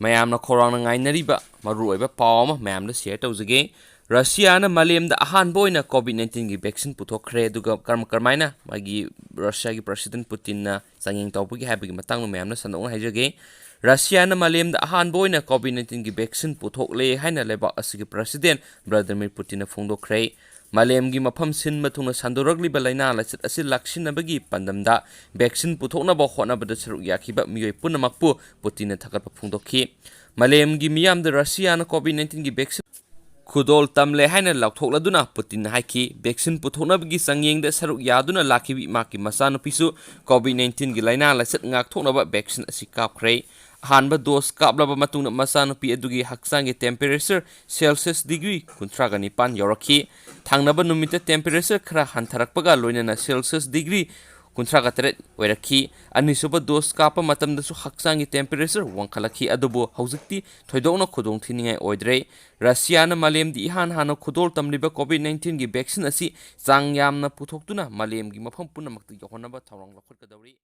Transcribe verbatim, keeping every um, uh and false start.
ꯃꯌꯥꯝꯅ ꯈꯧꯔꯥꯡꯅ ꯉꯥꯏꯅꯔꯤꯕ ꯃꯔꯨꯑꯣꯏꯕ ꯄꯥꯎ ꯑꯃ ꯃꯌꯥꯝꯗ share ꯇꯧꯖꯒꯦ꯫ ꯔꯁꯤꯌꯥꯅ ꯃꯥꯂꯦꯝꯗ ꯑꯍꯥꯟꯕ ꯑꯣꯏꯅ COVID nineteenꯒꯤ vaccine ꯄꯨꯊꯣꯛꯈ꯭ꯔꯦ꯫ ꯑꯗꯨꯒ ꯀꯔꯝ-, ꯀꯔꯝꯍꯥꯏꯅ ꯃꯥꯒꯤ ꯔꯁꯤꯌꯥꯒꯤ President ꯄꯨꯇꯤꯟꯅ ꯆꯥꯡꯌꯦꯡ ꯇꯧꯕꯒꯦ ꯍꯥꯏꯕꯒꯤ ꯃꯇꯥꯡꯗ ꯃꯌꯥꯝꯅ ꯁꯟꯗꯣꯛꯅ ꯍꯥꯏꯖꯒꯦ꯫ ꯔꯁꯤꯌꯥꯅ ꯃꯥꯂꯦꯝꯗ ꯑꯍꯥꯟꯕ ꯑꯣꯏꯅ COVID nineteenꯒꯤ vaccine ꯄꯨꯊꯣꯛꯂꯦ ꯍꯥꯏꯅ ꯂꯩꯕꯥꯛ ꯑꯁꯤꯒꯤ President Vladimir ꯄꯨꯇꯤꯟꯅ ꯐꯣꯡꯗꯣꯛꯈ꯭ꯔꯦ꯫ ꯃꯥꯂꯦꯝꯒꯤ ꯃꯐꯝ ꯁꯤꯟꯕ ꯊꯨꯡꯅ ꯁꯟꯗꯣꯔꯛꯂꯤꯕ ꯂꯥꯏꯅꯥ ꯂꯥꯏꯆꯠ ꯑꯁꯤ ꯂꯥꯛꯁꯤꯟꯅꯕꯒꯤ ꯄꯥꯟꯗꯝꯗ vaccine ꯄꯨꯊꯣꯛꯅꯕ ꯍꯣꯠꯅꯕꯗ ꯁꯔꯨꯛ ꯌꯥꯈꯤꯕ ꯃꯤꯑꯣꯏ ꯄꯨꯝꯅꯃꯛꯄꯨ ꯄꯨꯇꯤꯟꯅ ꯊꯥꯒꯠꯄ ꯐꯣꯡꯗꯣꯛꯈꯤ꯫ ꯃꯥꯂꯦꯝꯒꯤ ꯃꯤꯌꯥꯝꯗ ꯔꯁꯤꯌꯥꯅ COVID nineteenꯒꯤ vaccine ꯈꯨꯗꯣꯜ ꯇꯝꯂꯦ ꯍꯥꯏꯅ ꯂꯥꯎꯊꯣꯛꯂꯗꯨꯅ ꯄꯨꯇꯤꯟꯅ ꯍꯥꯏꯈꯤ꯫ Vaccine ꯄꯨꯊꯣꯛꯅꯕꯒꯤ ꯆꯥꯡꯌꯦꯡꯗ ꯁꯔꯨꯛ ꯌꯥꯗꯨꯅ ꯂꯥꯛꯈꯤꯕ ꯃꯍꯥꯛꯀꯤ ꯃꯆꯥꯅꯨꯄꯤꯁꯨ COVID nineteenꯒꯤ ꯂꯥꯏꯅꯥ ꯂꯥꯏꯆꯠ ꯉꯥꯛꯊꯣꯛꯅꯕ vaccine ꯑꯁꯤ ꯀꯥꯞꯈ꯭ꯔꯦ꯫ ꯑꯍꯥꯟꯕ dose ꯀꯥꯞꯂꯕ ꯃꯇꯨꯡꯗ ꯃꯆꯥꯅꯨꯄꯤ ꯑꯗꯨꯒꯤ ꯍꯛꯆꯥꯡꯒꯤ temperature Celsius degree ꯀꯨꯟꯊ꯭ꯔꯥꯒ ꯅꯤꯄꯥꯟ ꯌꯧꯔꯛꯈꯤ꯫ ꯊꯪꯅꯕ ꯅꯨꯃꯤꯠꯇ temperature ꯈꯔ ꯍꯟꯊꯔꯛꯄꯒ ꯂꯣꯏꯅꯅ Celsius degree ꯀꯨꯟꯊ꯭ꯔꯥꯒ ꯇꯔꯦꯠ ꯑꯣꯏꯔꯛꯈꯤ꯫ ꯑꯅꯤꯁꯨꯕ dose ꯀꯥꯞꯄ ꯃꯇꯝꯗꯁꯨ ꯍꯛꯆꯥꯡꯒꯤ temperature ꯋꯥꯡꯈꯠꯂꯛꯈꯤ, ꯑꯗꯨꯕꯨ ꯍꯧꯖꯤꯛꯇꯤ ꯊꯣꯏꯗꯣꯛꯅ ꯈꯨꯗꯣꯡꯊꯤꯅꯤꯡꯉꯥꯏ ꯑꯣꯏꯗ꯭ꯔꯦ꯫ ꯔꯁꯤꯌꯥꯅ ꯃꯥꯂꯦꯝꯗ ꯏꯍꯥꯟ ꯍꯥꯟꯅ ꯈꯨꯗꯣꯜ ꯇꯝꯂꯤꯕ COVID nineteenꯒꯤ vaccine ꯑꯁꯤ ꯆꯥꯡ ꯌꯥꯝꯅ ꯄꯨꯊꯣꯛꯇꯨꯅ ꯃꯥꯂꯦꯝꯒꯤ ꯃꯐꯝ ꯄꯨꯝꯅꯃꯛꯇ ꯌꯧꯍꯟꯅꯕ ꯊꯧꯔꯥꯡ ꯂꯧꯈꯠꯀꯗꯧꯔꯤ꯫